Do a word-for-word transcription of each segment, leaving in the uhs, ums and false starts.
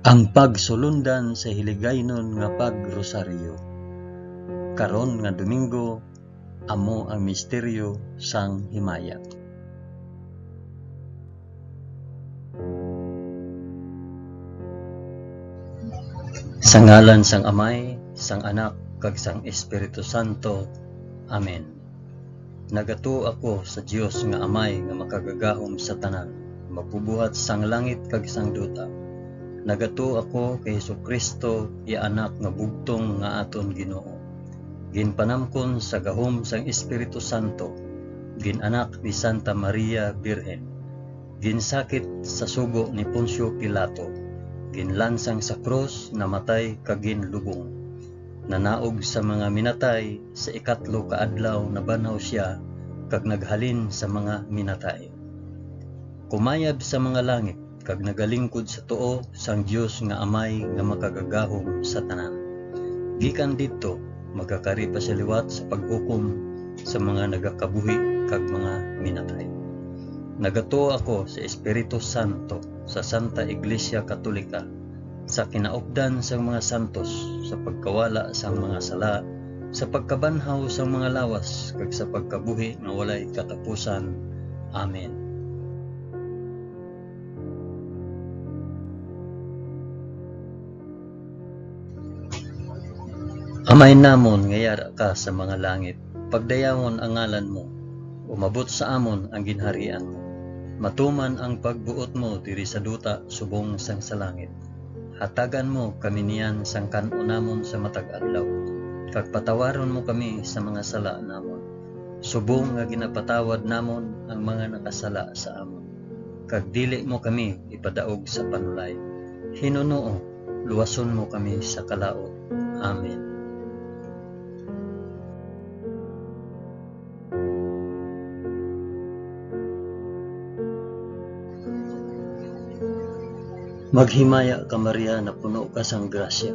Ang pagsulundan sa hiligaynon nga pagrosaryo. Karon nga Domingo, amo ang misteryo sang himaya. Sa ngalan sang Amay, sang Anak, kag sang Espiritu Santo. Amen. Nagatuo ako sa Dios nga Amay nga makagagahom sa tanan, magbubuhat sang langit kag sang duta. Nagatuo ako kay Jesu-Cristo, iya Anak nga bugtong nga aton Ginoo. Ginpanamkon sa gahom sang Espiritu Santo, gin-anak ni Santa Maria Birhen, ginsakit sa sugo ni Poncio Pilato, ginlansang sa krus, namatay kag ginlubong. Nanaog sa mga minatay, sa ikatlo ka adlaw nabanhaw sia, kag naghalin sa mga minatay. Kumayab sa mga langit, kag nagalingkod sa tuo sang Dios nga Amay nga makagagahom sa tanan. Gikan didto, magakari pa sia liwat sa paghukom sa mga nagakabuhi kag mga minatay. Nagatuo ako sa Espiritu Santo, sa Santa Iglesia Katolika, sa kinaupdan sang mga santos, sa pagkawala sang mga sala, sa pagkabanhaw sang mga lawas, kag sa pagkabuhi nga walay katapusan. Amen. Amay namon nga yara ka sa mga langit, pagdayawon ang ngalan mo, umabot sa amon ang ginharian mo. Matuman ang pagbuot mo diri sa duta subong sang sa langit. Hatagan mo kami niyan sang kan-on namon sa matag adlaw, kag patawaron mo kami sa mga sala namon, subong nga ginapatawad namon ang mga nakasala sa amon. Kag dili mo kami ipadaog sa panulay. Hinunoo, luwason mo kami sa kalaut. Amen. Maghimaya ka, Maria, napuno ka sang grasya.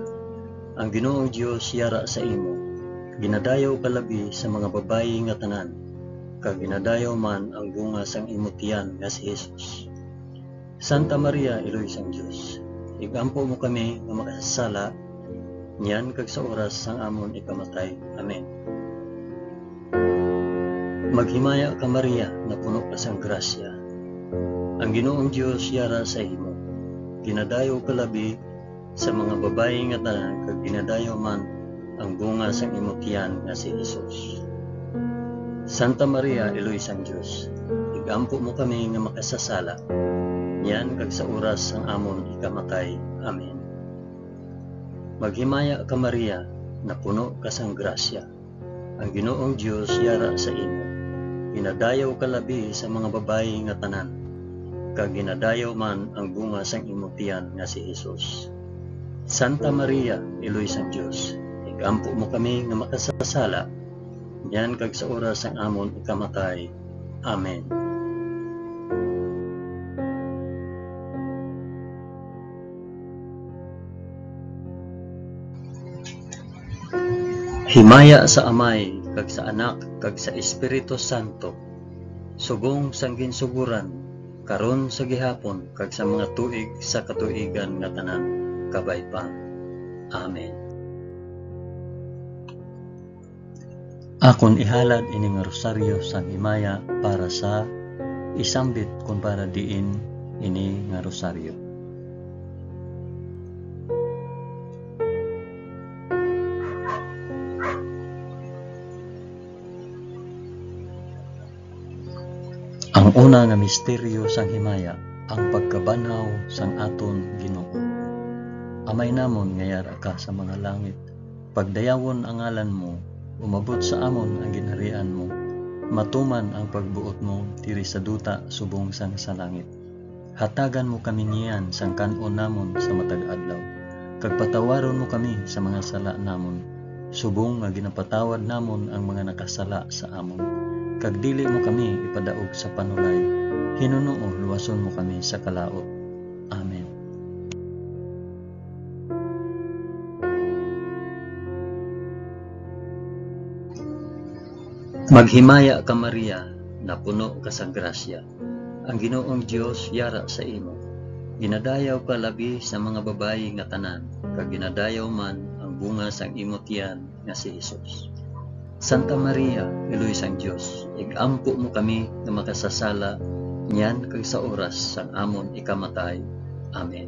Ang Ginoong Dios yara sa imo. Ginadayaw ka labi sa mga babayi nga tanan, kag ginadayaw man ang bunga sang imo tiyan nga si Jesus. Santa Maria, Iloy sang Dios, igampo mo kami nga makasasala, niyan kag sa oras sang amon ikamatay. Amen. Maghimaya ka, Maria, napuno ka sang grasya. Ang Ginoong Dios yara sa imo. Ginadayaw ka labi sa mga babayi nga tanan, kag ginadayaw man ang bunga sang imo tiyan nga si Jesus. Santa Maria, Iloy sang Dios, igampo mo kami nga makasasala, niyan kag sa oras sang amon ikamatay. Amen. Maghimaya ka, Maria, napuno ka sang grasya. Ang Ginoong Dios yara sa imo. Ginadayaw ka labi sa mga babayi nga tanan, kag ginadayaw man ang bunga sang imo tiyan nga si Jesus. Santa Maria, Iloy sang Dios, igampo mo kami nga makasasala, niyan kag sa oras sang amon ikamatay. Amen. Himaya sa Amay, kag sa Anak, kag sa Espiritu Santo, subong sang ginsugoran, karon, sa gihapon, kag sa mga tuig sa katuigan nga tanan. Kabay pa. Amen. Akon ihalad ini nga rosaryo sang himaya para sa isambit kon para diin ini nga rosaryo. Ang una nga misteryo sang himaya, ang pagkabanhaw sang aton Ginoo. Amay namon nga yara ka sa mga langit, pagdayawon ang ngalan mo, umabot sa amon ang ginharian mo, matuman ang pagbuot mo diri sa duta subong sang sa langit. Hatagan mo kami niyan sang kan-on namon sa matag adlaw, kag patawaron mo kami sa mga sala namon, subong nga ginapatawad namon ang mga nakasala sa amon, kag dili mo kami ipadaog sa panulay. Hinunoo, luwason mo kami sa kalaut. Amen. Maghimaya ka, Maria, napuno ka sang grasya. Ang Ginoong Dios yara sa imo. Ginadayaw ka labi sa mga babayi nga tanan, kag ginadayaw man ang bunga sang imo tiyan nga si Jesus. Santa Maria, Iloy sang Dios, ig-ampo mo kami nga makasasala niyan kag sa oras sang amon ikamatay. Amen.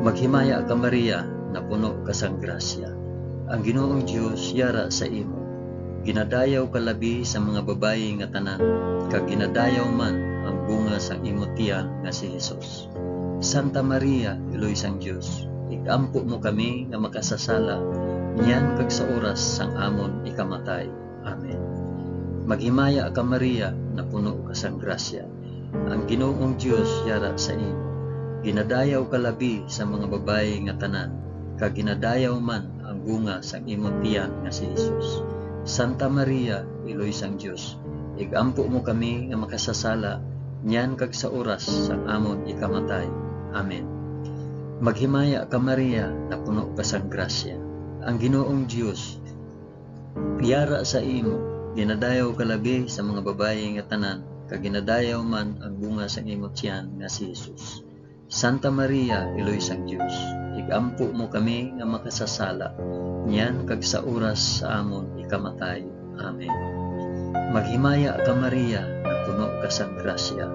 Maghimaya ka, Maria, napuno ka sang grasya. Ang Ginoong Dios yara sa imo. Ginadayaw ka labi sa mga babayi nga tanan, kag ginadayaw man ang bunga sang imo tiyan nga si Jesus. Santa Maria, Iloy sang Dios, ig-ampo mo kami nga makasasala, niyan kag sa oras sang amon ikamatay. Amen. Maghimaya ka, Maria, napuno ka sang grasya. Ang Ginoong Dios yara sa imo. Ginadayaw ka labi sa mga babayi nga tanan, kag ginadayaw man ang bunga sang imo tiyan nga si Jesus. Santa Maria, Iloy sang Dios, ig-ampo mo kami nga makasasala, niyan kag sa oras sang amon ikamatay. Amen. Maghimaya ka, Maria, napuno ka sang grasya. Ang Ginoong Dios yara sa imo. Ginadayaw ka labi sa mga babayi nga tanan, kag ginadayaw man ang bunga sang imo tiyan nga si Jesus. Santa Maria, Iloy sang Dios, ig-ampo mo kami nga makasasala, niyan kag sa oras sa amon ikamatay. Amen. Maghimaya ka, Maria, napuno ka sang grasya.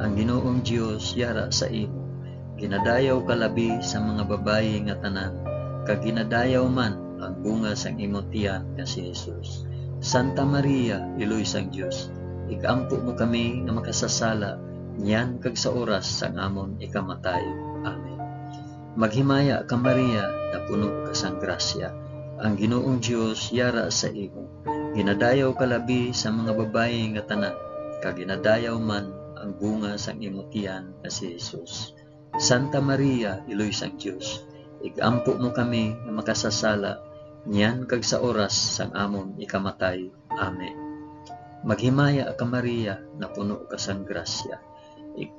Ang Ginoong Dios yara sa imo. Ginadayaw ka labi sa mga babayi nga tanan, kag ginadayaw man ang bunga sang imo tiyan nga si Jesus. Santa Maria, Iloy sang Dios, ig-ampo mo kami nga makasasala, niyan kag sa oras sang amon ikamatay. Amen. Maghimaya ka, Maria, napuno ka sang grasya. Ang Ginoong Dios yara sa imo. Ginadayaw ka labi sa mga babayi nga tanan, kag ginadayaw man ang bunga sang imo tiyan nga si Jesus. Santa Maria, Iloy sang Dios, ig-ampo mo kami nga makasasala, niyan kag sa oras sang amon ikamatay. Amen. Maghimaya ka, Maria, napuno ka sang grasya. Ig-,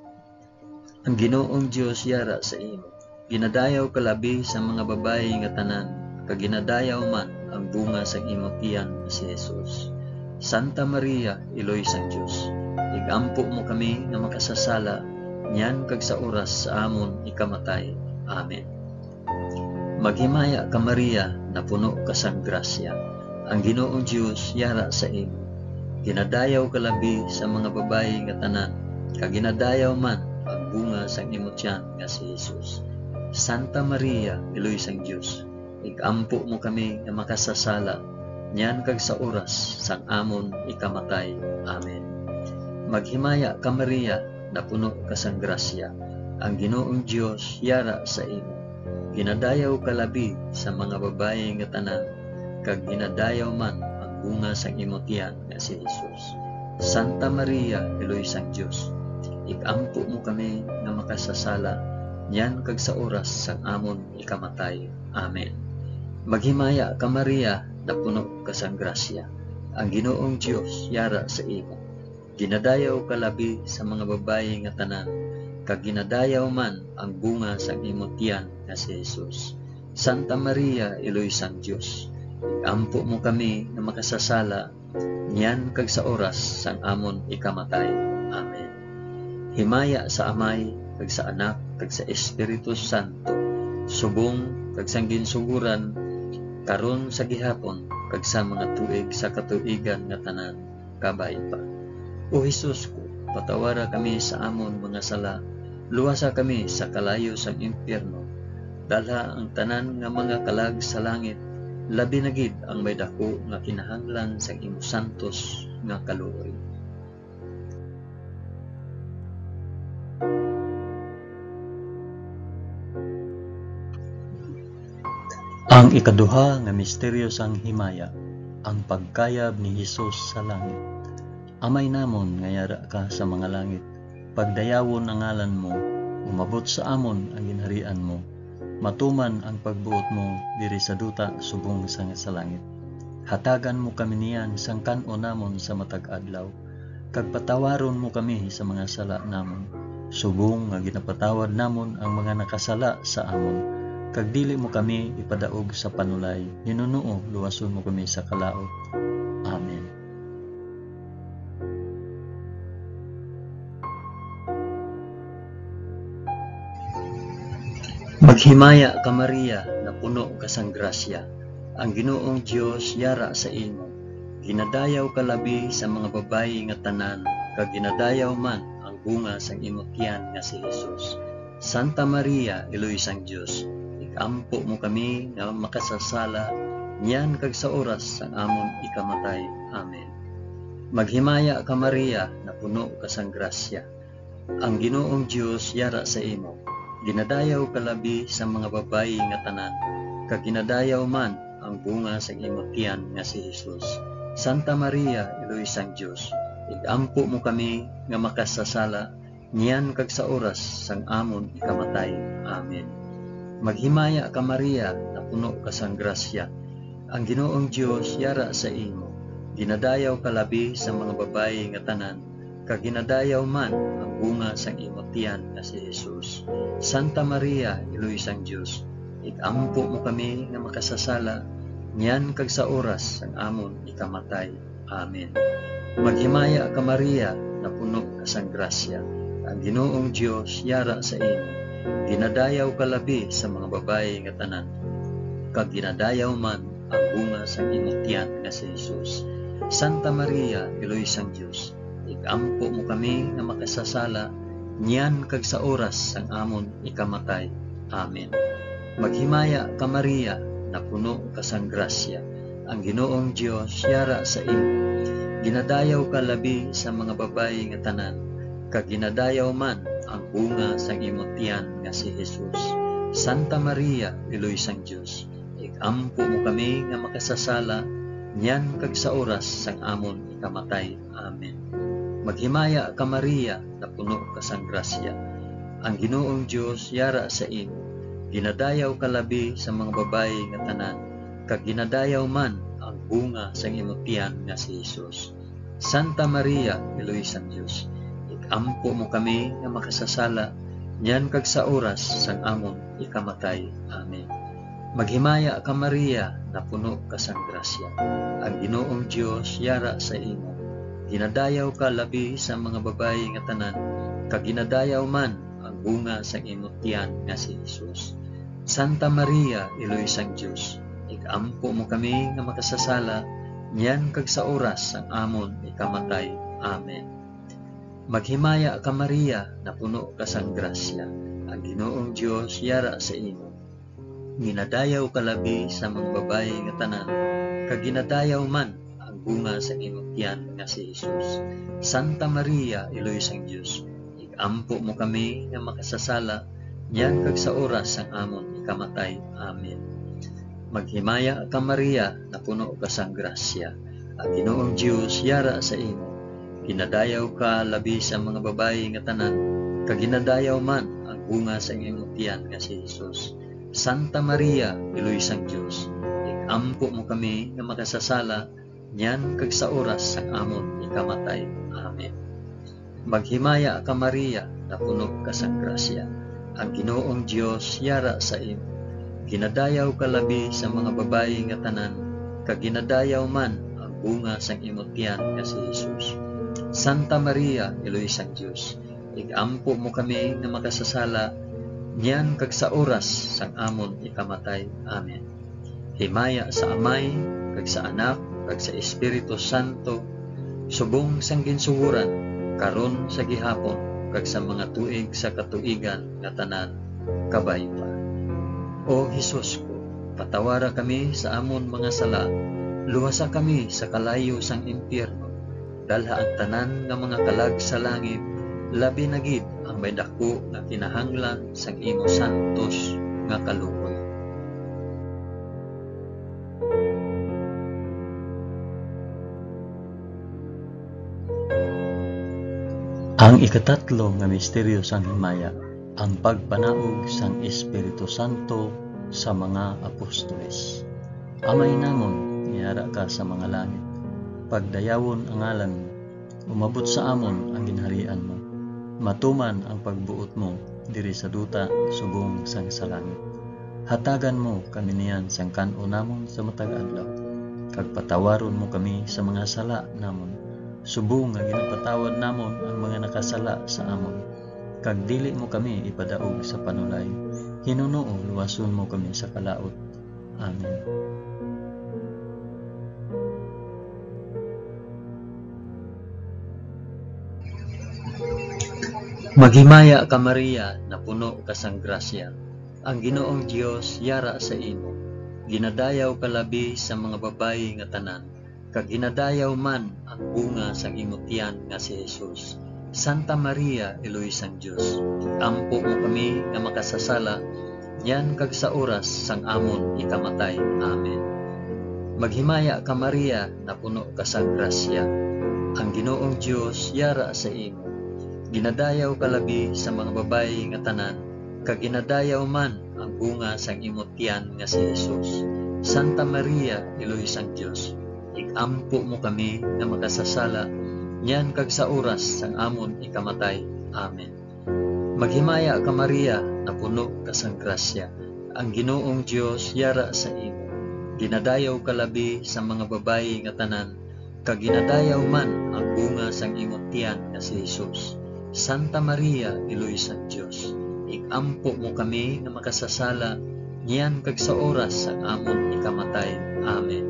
ang Ginoong Dios yara sa imo. Ginadayaw ka labi sa mga babayi nga tanan, kag ginadayaw man ang bunga sang imo tiyan nga si Jesus. Santa Maria, Iloy sang Dios, ig-ampo mo kami nga makasasala, niyan kag sa oras sa amon ikamatay. Amen. Maghimaya ka, Maria, napuno ka sang grasya. Ang Ginoong Dios yara sa imo. Ginadayaw ka labi sa mga babayi nga tanan, kag ginadayaw man ang bunga sang imo tiyan nga si Jesus. Santa Maria, Iloy sang Dios, ig-ampo mo kami nga makasasala, niyan kag sa oras sang amon ikamatay. Amen. Maghimaya ka, Maria, napuno ka sang grasya. Ang Ginoong Dios yara sa imo. Ginadayaw ka labi sa mga babayi nga tanan, kag ginadayaw man ang bunga sang imo tiyan nga si Jesus. Santa Maria, Iloy sang Dios, ig-ampo mo kami nga makasasala, niyan kag sa oras sang amon ikamatay. Amen. Maghimaya ka, Maria, napuno ka sang grasya. Ang Ginoong Dios yara sa imo. Ginadayaw ka labi sa mga babayi nga tanan, kag ginadayaw man ang bunga sang imo tiyan nga si Jesus. Santa Maria, Iloy sang Dios, ig-ampo mo kami nga makasasala, niyan kag sa oras sang amon ikamatay. Amen. Himaya sa Amay, kag sa Anak, kag sa Espiritu Santo, subong kag sang ginsugoran, karon, sa gihapon, kag sa mga tuig sa katuigan nga tanan. Kabay pa. O Jesus ko, patawara kami sa amon mga sala, luwasa kami sa kalayo sang impyerno, dalha ang tanan nga mga kalag sa langit, labi na gid ang may daku nga kinahanglan sang imo santos nga kaluoy. Ang ikaduha nga misteryo sang himaya, ang pagkayab ni Jesus sa langit. Amay namon nga yara ka sa mga langit, pagdayawon ang ngalan mo, umabot sa amon ang ginharian mo, matuman ang pagbuot mo diri sa duta subong sang sa langit. Hatagan mo kami niyan sang kan-on namon sa matag adlaw, kag patawaron mo kami sa mga sala namon, subong nga ginapatawad namon ang mga nakasala sa amon, kag dili mo kami ipadaog sa panulay, hinunoo luwason mo kami sa kalaut. Amen. Maghimaya ka, Maria, nga puno ka sang grasya, ang Ginoong Dios yara sa imo. Ginadayaw ka labi sa mga babayi nga tanan, kag ginadayaw man ang bunga sang imo tiyan nga si Jesus. Santa Maria, Iloy sang Dios, ig-ampo mo kami nga makasasala, niyan kag sa oras sang amon ikamatay. Amen. Maghimaya ka, Maria, nga puno ka sang grasya, ang Ginoong Dios yara sa imo. Ginadayaw ka labi sa mga babayi nga tanan, kag ginadayaw man ang bunga sang imo tiyan nga si Jesus. Santa Maria, Iloy sang Dios, ig-ampo mo kami nga makasasala, niyan kag sa oras sang amon ikamatay. Amen. Maghimaya ka, Maria, nga puno ka sang grasya, ang Ginoong Dios yara sa imo. Ginadayaw ka labi sa mga babayi nga tanan, kag ginadayaw man ang bunga sang imo tiyan nga si Jesus. Santa Maria, Iloy sang Dios, ig-ampo mo kami nga makasasala, niyan kag sa oras sang amon ikamatay. Amen. Maghimaya ka, Maria, nga puno ka sang grasya, ang Ginoong Dios yara sa imo. Ginadayaw ka labi sa mga babayi nga tanan, kag ginadayaw man ang bunga sang imo tiyan nga si Jesus. Santa Maria, Iloy sang Dios, ig-ampo mo kami nga makasasala, niyan kag sa oras sang amon ikamatay. Amen. Maghimaya ka, Maria, nga puno ka sang grasya, ang Ginoong Dios yara sa imo. Ginadayaw ka labi sa mga babayi nga tanan, kag ginadayaw man ang bunga sang imo tiyan nga si Jesus. Santa Maria, Iloy sang Dios, ig-ampo mo kami nga makasasala, niyan kag sa oras sang amon ikamatay. Amen. Maghimaya ka, Maria, nga puno ka sang grasya, ang Ginoong Dios yara sa imo. Ginadayaw ka labi sa mga babayi nga tanan, kag ginadayaw man ang bunga sang imo tiyan nga si Jesus. Santa Maria, Iloy sang Dios, ig-ampo mo kami nga makasasala, niyan kag sa oras sang amon ikamatay. Amen. Maghimaya ka, Maria, nga puno ka sang grasya, ang Ginoong Dios yara sa imo. Ginadayaw ka labi sa mga babayi nga tanan, kag ginadayaw man ang bunga sang imo tiyan nga si Jesus. Santa Maria, Iloy sang Dios, ig-ampo mo kami nga makasasala, niyan kag sa oras sang amon ikamatay. Amen. Maghimaya ka, Maria, nga puno ka sang grasya, ang Ginoong Dios yara sa imo. Ginadayaw ka labi sa mga babayi nga tanan, kag ginadayaw man ang bunga sang imo tiyan nga si Jesus. Santa Maria, Iloy sang Dios, ig-ampo mo kami nga makasasala, niyan kag sa oras sang amon ikamatay. Amen. Maghimaya ka, Maria, nga puno ka sang grasya, ang Ginoong Dios yara sa imo. Ginadayaw ka labi sa mga babayi nga tanan, kag ginadayaw man ang bunga sang imo tiyan nga si Jesus. Santa Maria, Iloy sang Dios, ig-ampo mo kami nga makasasala, niyan kag sa oras sang amon ikamatay. Amen. Maghimaya ka, Maria, nga puno ka sang grasya, ang Ginoong Dios yara sa imo. Ginadayaw ka labi sa mga babayi nga tanan, kag ginadayaw man ang bunga sang imo tiyan nga si Jesus. Santa Maria, Iloy sang Dios, ig-ampo mo kami nga makasasala, niyan kag sa oras sang amon ikamatay. Amen. Himaya sa Amay, kag sa Anak, kag sa Espiritu Santo, subong sang ginsugoran, karon, sa gihapon, kag sa mga tuig sa katuigan nga tanan. Kabay pa. O Jesus ko, patawara kami sa amon mga sala, luwasa kami sa kalayo sang impyerno, dalha ang tanan nga mga kalag sa langit, labi na gid ang may daku nga kinahanglan sang imo santos nga kaluoy. Ang ikatatlo nga misteryo sang himaya, ang pagpanaog sang Espiritu Santo sa mga apostoles. Amay namon, nga yara ka sa mga langit, pagdayawon ang ngalan mo, umabot sa amon ang ginharian mo, matuman ang pagbuot mo diri sa duta subong sang sa langit. Hatagan mo kami niyan sang kan-o namon sa matag adlaw, kag patawaron mo kami sa mga sala namon, subong nga ginapatawad namon ang mga nakasala sa amon, kag dili mo kami ipadaog sa panulay, Hinunoo, luwason mo kami sa kalaut. Amen. Maghimaya ka, Maria, napuno ka sang grasya. Ang Ginoong Dios yara sa imo. Ginadayaw ka labi sa mga babayi nga tanan, kag ginadayaw man ang bunga sang imo tiyan nga si Jesus. Santa Maria, Iloy sang Dios, ampo mo kami nga makasasala, niyan kag sa oras sang amon ikamatay. Amen. Maghimaya ka, Maria, napuno ka sang grasya. Ang Ginoong Dios yara sa imo. Ginadayaw ka labi sa mga babayi nga tanan, kag ginadayaw man ang bunga sang imo tiyan nga si Jesus. Santa Maria, Iloy sang Dios, ig-ampo mo kami nga makasasala, niyan kag sa oras sang amon ikamatay. Amen. Maghimaya ka, Maria, napuno ka sang grasya. Ang Ginoong Dios yara sa imo. Ginadayaw ka labi sa mga babayi nga tanan, kag ginadayaw man ang bunga sang imo tiyan nga si Jesus. Santa Maria, Iloy sang Dios, ig-ampo mo kami nga makasasala, niyan kag sa oras sang amon ikamatay. Amen.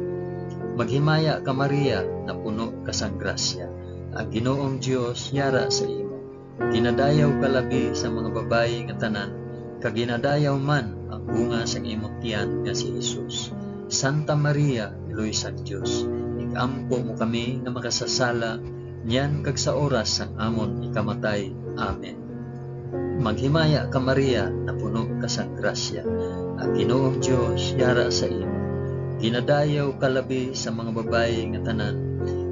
Maghimaya ka, Maria, napuno ka sang grasya. Ang Ginoong Dios yara sa imo. Ginadayaw ka labi sa mga babayi nga tanan, kag ginadayaw man ang bunga sang imo tiyan nga si Jesus. Santa Maria, Iloy sang Dios, ig-ampo mo kami nga makasasala, niyan kag sa oras sang amon ikamatay. Amen. Maghimaya ka, Maria, napuno ka sang grasya. Ang Ginoong Dios yara sa imo. Ginadayaw ka labi sa mga babayi nga tanan,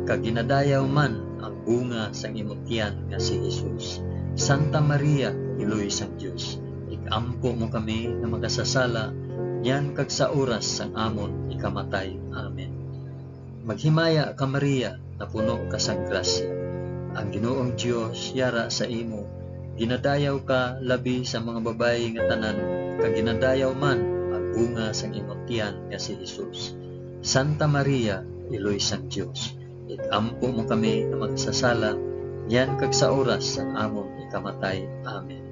kag ginadayaw man ang bunga sang imo tiyan nga si Jesus. Santa Maria, Iloy sang Dios, ig-ampo mo kami nga makasasala, niyan kag sa oras sang amon ikamatay. Amen. Maghimaya ka, Maria, napuno ka sang grasya. Ang Ginoong Dios yara sa imo. Ginadayaw ka labi sa mga babayi nga tanan, kag ginadayaw man ang bunga sang imo tiyan nga si Jesus. Santa Maria, Iloy sang Dios, ig-ampo mo kami nga makasasala, niyan kag sa oras sang amon ikamatay. Amen.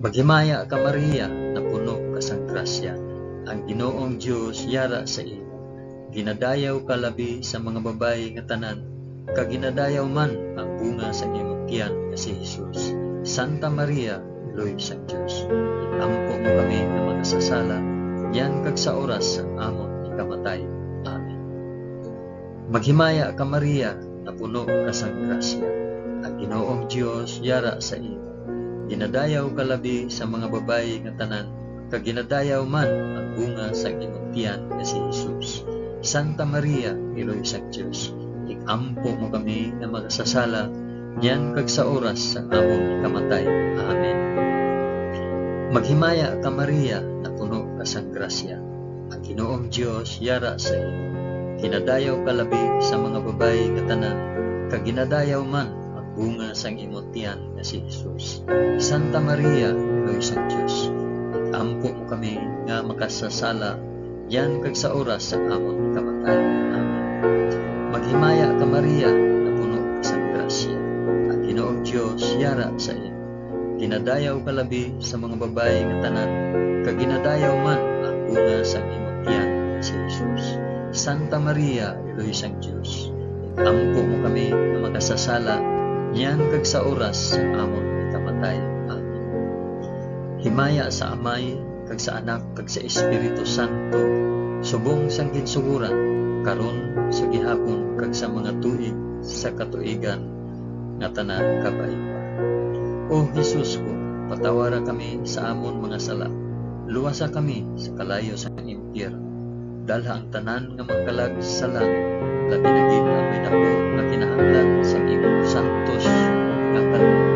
Maghimaya ka, Maria, napuno ka sang grasya. Ang Ginoong Dios yara sa imo. Ginadayaw ka labi sa mga babayi nga tanan, kag ginadayaw man ang bunga sang imo tiyan nga si Jesus. Santa Maria, Iloy sang Dios, ig-ampo mo kami nga makasasala, niyan kag sa oras sang amon ikamatay. Amen. Maghimaya ka, Maria, napuno ka sang grasya. Ang Ginoong Dios yara sa imo. Ginadayaw ka labi sa mga babayi nga tanan, kag ginadayaw man ang bunga sang imong tiyan nga si Jesus. Santa Maria, Iloy sang Dios, ig-ampo mo kami nga makasasala, niyan kag sa oras sang among kamatay. Amen. Maghimaya ka, Maria, napuno ka sang grasya. Ang Ginoong Dios yara sa imo. Ginadayaw ka labi sa mga babayi nga tanan, kag ginadayaw man ang bunga sang imo tiyan nga si Jesus. Santa Maria, Iloy sang Dios, ig-ampo mo kami nga makasasala, niyan kag sa oras sang amon kamatay. Amen. Maghimaya ka, Maria, napuno ka sang grasya. Ang Ginoong Dios yara sa imo. Ginadayaw ka labi sa mga babayi nga tanan, kag ginadayaw man ang bunga sang imong tiyan nga si Jesus. Santa Maria, Iloy sang Dios, ig-ampo mo kami nga makasasala, niyan kag sa oras sang amon ikamatay. Amen. Himaya sa Amay, kag sa Anak, kag sa Espiritu Santo, subong sang ginsugoran, karon, sa gihapon, kag sa mga tuig sa katuigan nga tanan. Kabay pa. O Jesus ko, patawara kami sa amon mga sala, luwasa kami sa kalayo sang impyerno, dalha ang tanan nga magkalag sa langit, labi na gid ang may daku nga kinahanglan sang imong santos nga kaluoy.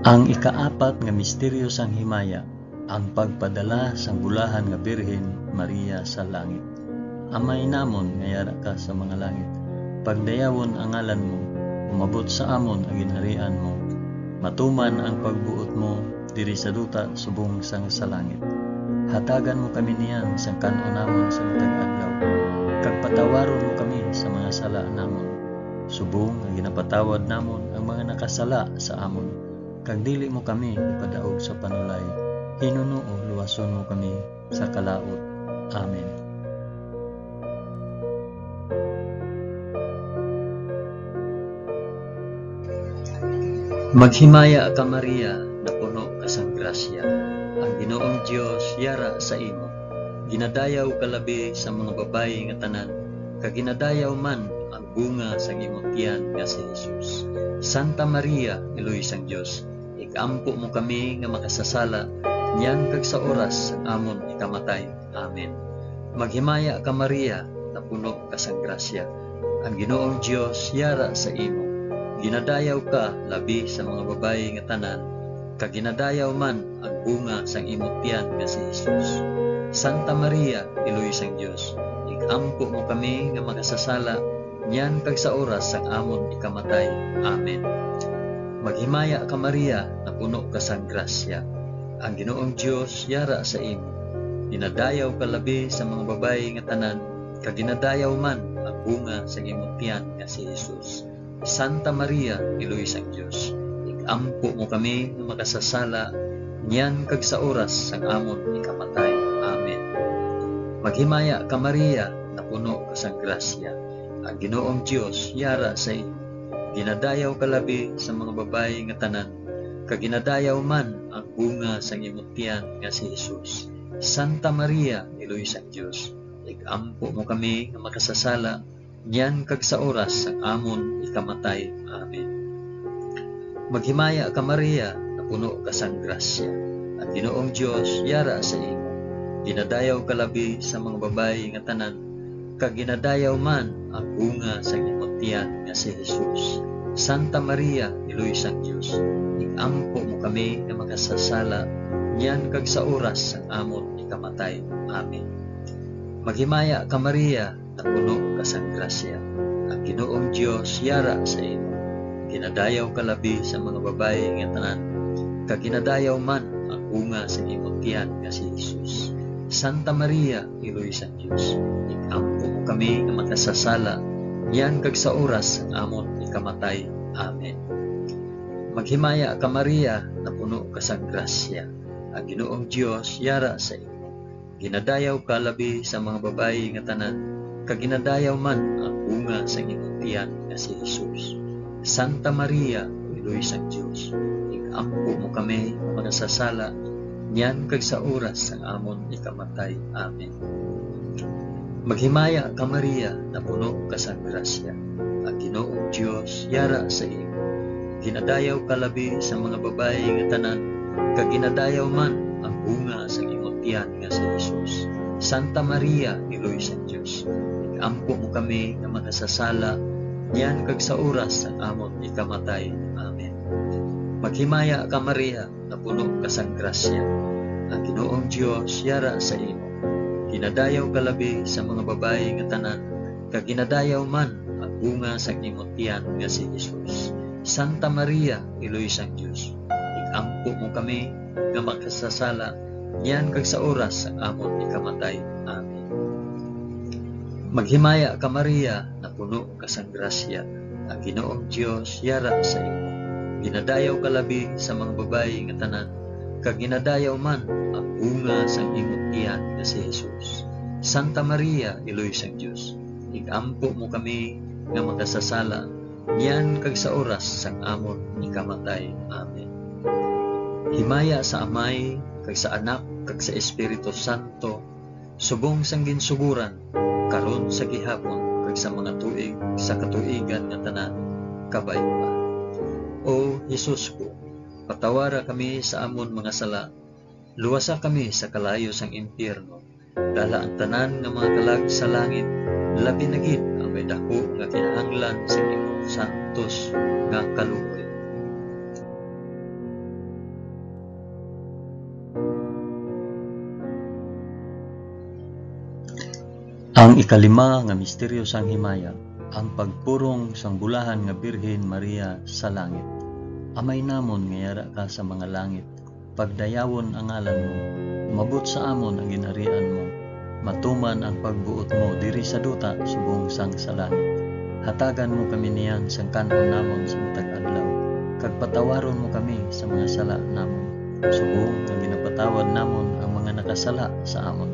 Ang ikaapat nga misteryo sang himaya, ang pagpadala sang bulahan nga Birhen Maria sa langit. Amay namon nga yara ka sa mga langit, pagdayawon ang ngalan mo, umabot sa amon ang ginharian mo, matuman ang pagbuot mo diri sa duta subong sang sa langit. Hatagan mo kami niyan sang kan-on namon sa matag adlaw, kag patawaron mo kami sa mga sala namon, Subong nga ginapatawad namon ang mga nakasala sa amon, kag dili mo kami ipadaog sa panulay, hinunoo luwason mo kami sa kalaut. Amen. Maghimaya ka, Maria, napuno ka sang grasya. Ang Ginoong Dios yara sa imo. Ginadayaw ka labi sa mga babayi nga tanan, kag ginadayaw man ang bunga sang imong tiyan nga si Jesus. Santa Maria, Iloy sang Dios, ig-ampo mo kami nga makasasala, niyan kag sa oras sang amon ikamatay. Amen. Maghimaya ka, Maria, napuno ka sang grasya. Ang Ginoong Dios yara sa imo. Ginadayaw ka labi sa mga babayi nga tanan, kag ginadayaw man ang bunga sang imo tiyan nga si Jesus. Santa Maria, Iloy sang Dios, ig-ampo mo kami nga makasasala, niyan kag sa oras sang amon ikamatay. Amen. Maghimaya ka, Maria, napuno ka sang grasya. Ang Ginoong Dios yara sa imo. Ginadayaw ka labi sa mga babayi nga tanan, kag ginadayaw man ang bunga sang imong tiyan nga si Jesus. Santa Maria, Iloy sang Dios, ig-ampo mo kami nga makasasala, niyan kag sa oras sang amon ikamatay. Amen. Maghimaya ka, Maria, napuno ka sang grasya. Ang Ginoong Dios yara sa imo. Ginadayaw ka labi sa mga babayi nga tanan, kag ginadayaw man ang bunga sang imong tiyan nga si Jesus. Santa Maria, Iloy sang Dios, ig-ampo mo kami nga makasasala, niyan kag sa oras sang amon ikamatay. Amen. Maghimaya ka, Maria, napuno ka sang grasya. Ang Ginoong Dios yara sa imo. Ginadayaw ka labi sa mga babayi nga tanan, kag ginadayaw man ang bunga sang imong tiyan nga si Jesus. Santa Maria, Iloy sang Dios, ig-ampo mo kami nga makasasala, niyan kag sa oras sang amon ikamatay. Amen. Maghimaya ka, Maria, napuno ka sang grasya. Ang Ginoong Dios yara sa imo. Ginadayaw ka labi sa mga babayi nga tanan, kag ginadayaw man ang bunga sang imong tiyan nga si Jesus. Santa Maria, Iloy sang Dios, ig-ampo mo kami nga makasasala, niyan kag sa oras sang amon ikamatay. Amen. Maghimaya ka, Maria, napuno ka sang grasya. Ang Ginoong Dios yara sa imo. Ginadayaw ka labi sa mga babayi nga tanan, kag ginadayaw man ang bunga sang imong tiyan nga si Jesus. Santa Maria, Iloy sang Dios, ig-ampo mo kami nga makasasala, niyan kag sa oras sang amon ikamatay. Amen. Maghimaya ka, Maria, napuno ka sang grasya. Ang Ginoong Dios yara sa imo. Ginadayaw ka labi sa mga babayi nga tanan, kag ginadayaw man ang bunga sang imong tiyan nga si Jesus. Santa Maria, Iloy sang Dios, ig-ampo mo kami nga makasasala, niyan kag sa oras sang amon ikamatay. Amen. Maghimaya ka, Maria, napuno ka sang grasya. Ang Ginoong Dios yara sa imo. Ginadayaw ka labi sa mga babayi nga tanan, kag ginadayaw man ang bunga sang imong tiyan nga si Jesus. Santa Maria, Iloy sang Dios, ig-ampo mo kami nga makasasala, niyan kag sa oras sang amon ikamatay. Amen. Maghimaya ka, Maria, napuno ka sang grasya, ang Ginoong Dios yara sa imo. Ginadayaw ka labi sa mga babayi nga tanan, kag ginadayaw man ang bunga sang imong tiyan nga si Jesus. Santa Maria, Iloy sang Dios, ig-ampo mo kami nga makasasala, niyan kag sa oras sang amon ikamatay. Amen. Himaya sa Amay, kag sa Anak, kag sa Espiritu Santo, subong sang ginsugoran, karon, sa gihapon, kag sa mga tuig sa katuigan nga tanan. Kabay pa. O Jesus ko, patawara kami sa amon mga sala, luwasa kami sa kalayo sang impyerno, dala ang tanan nga mga kalag sa langit, labi na gid ang may daku nga kinahanglan sang imong santos nga kaluoy. Ang ikalima nga misteryo sang himaya, ang pagpurong sang bulahan nga Birhen Maria sa langit. Amay namon nga yara ka sa mga langit, pagdayawon ang ngalan mo, umabot sa amon ang ginharian mo, matuman ang pagbuot mo diri sa duta subong sang sa langit. Hatagan mo kami niyan sang kan-on namon sa matag adlaw, kag patawaron mo kami sa mga sala namon, subong nga ginapatawad namon ang mga nakasala sa amon.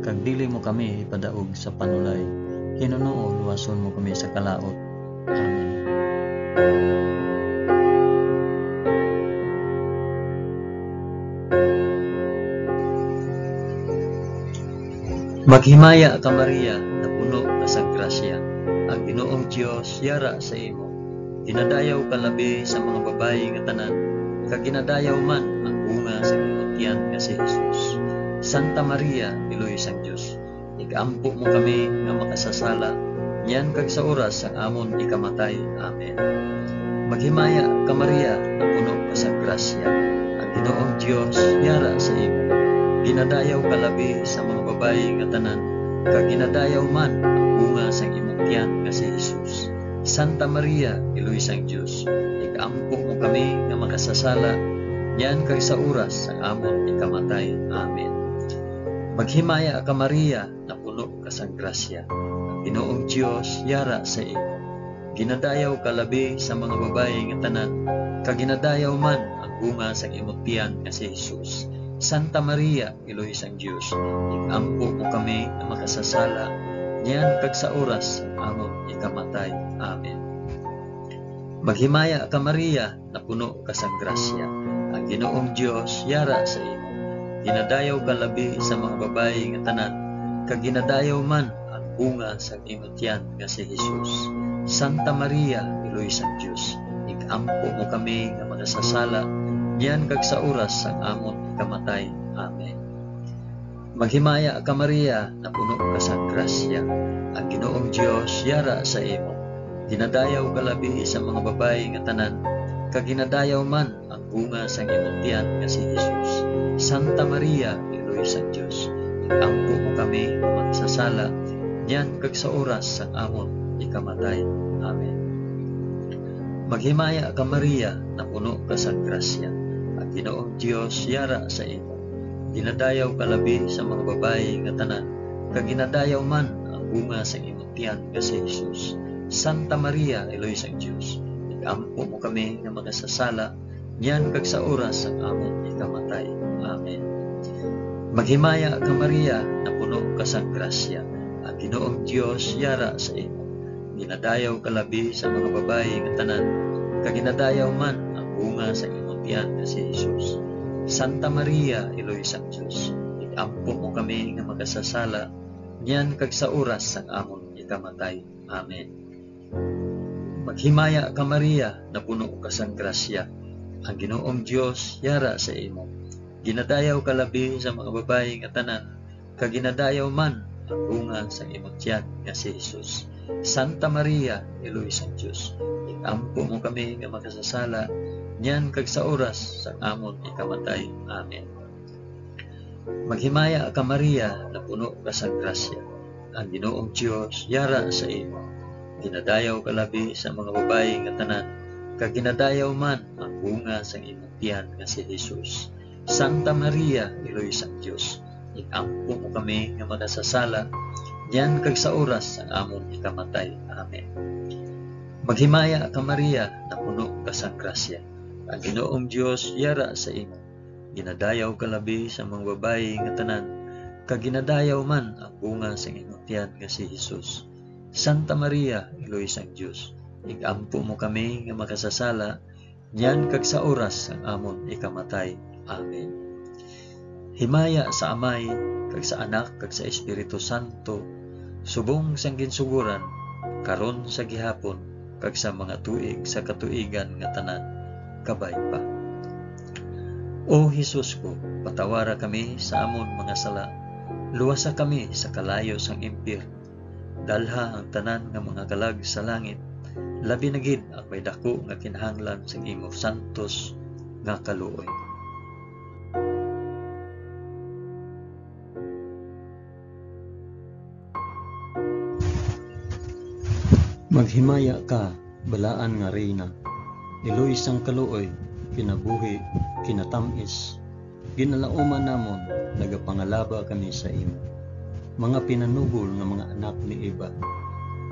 Kag dili mo kami ipadaog sa panulay, hinunoo luwason mo kami sa kalaut. Amen. Maghimaya ka, Maria, nga puno ka sang grasya, ang Ginoong Dios yara sa imo. Ginadayaw ka labi sa mga babayi nga tanan, kag ginadayaw man ang bunga sa imong tiyan nga si Jesus. Santa Maria, Iloy sang Dios, igampo mo kami nga makasasala, niyan kag sa oras sang amon ikamatay. Amen. Maghimaya ka, Maria, nga puno ka sang grasya, ang Ginoong Dios yara sa imo. Ginadayaw ka labi sa mga babayi nga tanan, kag ginadayaw man ang bunga sang imong tiyan nga si Jesus. Santa Maria, Iloy sang Dios, igampo mo kami nga makasasala, niyan kag sa oras sang amon ikamatay. Amen. Maghimaya ka, Maria, nga puno ka sang grasya, ang Ginoong Dios yara sa imo. Ginadayaw ka labi sa mga babayi nga tanan, kag ginadayaw man ang bunga sang imong tiyan nga si Jesus. Santa Maria, Iloy sang Dios, igampo mo kami nga makasasala, niyan kag sa oras sang amon ikamatay. Amen. Maghimaya ka, Maria, napuno ka sang grasya. Ang Ginoong Dios yara sa imo. Ginadayaw ka labi sa mga babayi nga tanan, kag ginadayaw man ang bunga sang imo tiyan nga si Jesus. Santa Maria, Iloy sang Dios, igampo mo kami nga makasasala, niyan kag sa oras sang amon ikamatay. Amen. Maghimaya ka, Maria, napuno ka sang grasya. Ang Ginoong Dios yara sa imo. Ginadayaw ka labi sa mga babayi nga tanan, kag ginadayaw man ang bunga sang imong tiyan nga si Jesus. Santa Maria, Iloy sang Dios, igampo mo kami nga makasasala, niyan kag sa oras sang amon ikamatay. Amen. Maghimaya ka, Maria, napuno ka sang grasya. Ang Ginoong Dios yara sa imo. Ginadayaw ka labi sa mga babayi nga tanan, kag ginadayaw man ang bunga sang imong tiyan nga si Jesus. Santa Maria, Iloy sang Dios, igampo mo kami nga makasasala, niyan kag sa oras sang amon ikamatay. Amen. Maghimaya ka, Maria, napuno ka sang grasya. Ang Ginoong Dios yara sa imo. Ginadayaw ka labi sa mga babayi nga tanan, kag ginadayaw man ang bunga sa imong tiyan nga si Jesus. Santa Maria, Iloy sang Dios, igampo mo kami nga makasasala, niyan kag sa oras sang amon ikamatay. Amen. Maghimaya ka, Maria, napuno ka sang grasya. Ang Ginoong Dios yara sa imo. Ginadayaw ka labi sa mga babayi nga tanan, kag ginadayaw man ang bunga sang imong tiyan nga si Jesus. Santa Maria, Iloy sang Dios, igampo mo kami nga makasasala, niyan kag sa oras sang amon ikamatay. Amen. Maghimaya ka, Maria, napuno ka sang grasya. Ang Ginoong Dios yara sa imo. Ginadayaw ka labi sa mga babayi nga tanan, kag ginadayaw man ang bunga sang imong tiyan nga si Jesus. Santa Maria, Iloy sang Dios, igampo mo kami nga makasasala, niyan kag sa oras sang amon ikamatay. Amen. Maghimaya ka, Maria, napuno ka sang grasya. Ang Ginoong Dios yara sa imo. Ginadayaw ka labi sa mga babayi nga tanan, kag ginadayaw man ang bunga sang imong tiyan nga si Jesus. Santa Maria, Iloy sang Dios, igampo mo kami nga makasasala, niyan kag sa oras sang amon ikamatay. Amen. Himaya sa Amay, kag sa Anak, kag sa Espiritu Santo, subong sang ginsugoran, karon, sa gihapon, kag sa mga tuig sa katuigan nga tanan. Kabay pa. O Jesus ko, patawara kami sa amon mga sala, luwasa kami sa kalayo sang impyerno, dalha ang tanan nga mga kalag sa langit, labi na gid ang may daku nga kinahanglan sang imo santos nga kaluoy. Maghimaya ka, balaan nga Reyna, iloy sang kaluoy, kinabuhi, kinatamis, ginalauman namon, nagapangalaba kami sa imo. Mga pinanugol nga mga anak ni Eva,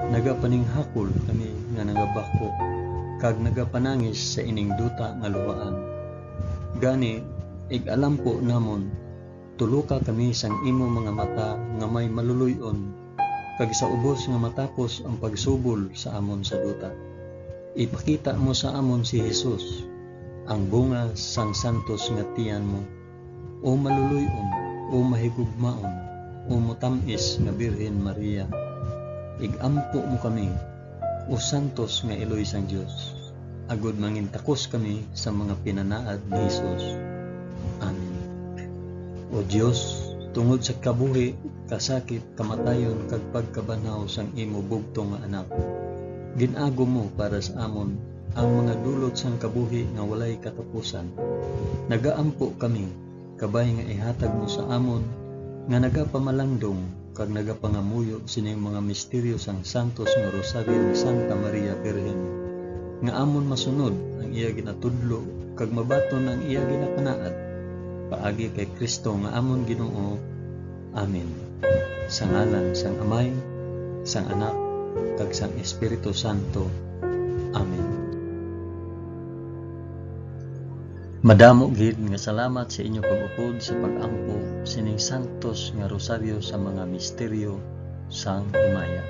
Nagapaninghakol kami nga nagabakho kag nagapanangis sa ining duta nga luhaan. Gani, ig-alampo namon, tuloka kami sang imo mga mata nga may maluloy-on, kag sa ubos nga matapos ang pagsubol sa amon sa duta, ipakita mo sa amon si Jesus, ang bunga sang santos nga tiyan mo. O maluloy-on, o mahigugmaon, o matam-is nga Birhen Maria, ig-ampo mo kami, o santos nga iloy sang Dios, agod mangintakos kami sa mga pinanaad ni Jesus. Amen. O Dios, tungod sa kabuhi, kasakit, kamatayon, kag pagkabanhaw sang imo bugtong nga Anak, gin-agom mo para sa amon ang mga dulot sang kabuhi nga walay katapusan. Nagaampo kami, kabay nga ihatag mo sa amon nga nagapamalangdong kag nagapangamuyo sining mga misteryo sang santos nga Rosaryo ni Santa Maria Birhen, nga amon masunod ang iya ginatudlo kag mabaton ang iya ginapanaad, paagi kay Cristo nga amon Ginoo. Amen. Sa ngalan sang Amay, sang Anak, kag sang Espiritu Santo. Amen. Madamo gid nga salamat sa inyo pag-upod sa pag-ampo sining santos nga rosaryo sa mga misteryo sang himaya.